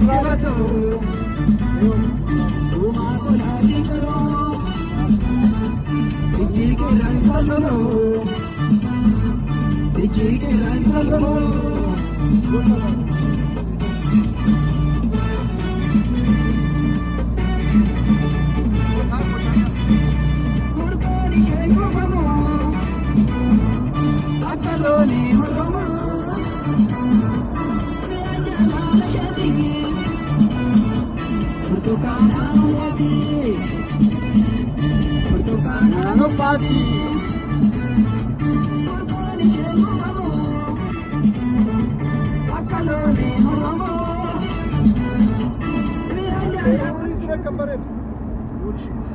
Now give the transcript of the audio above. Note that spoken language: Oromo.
Dibatu uumaa kolaatii qaroo ijji qeerransa loloo ijji qeerransa loloo. Gurguraan ishee kuufamu akka loonii mormamu mi'a jaalala isheetii burtukaanaan uffati burtukaanaan uffati. Gurguraan ishee kuufamu akka loonii mormamu mi'a jaalala. Bullshit.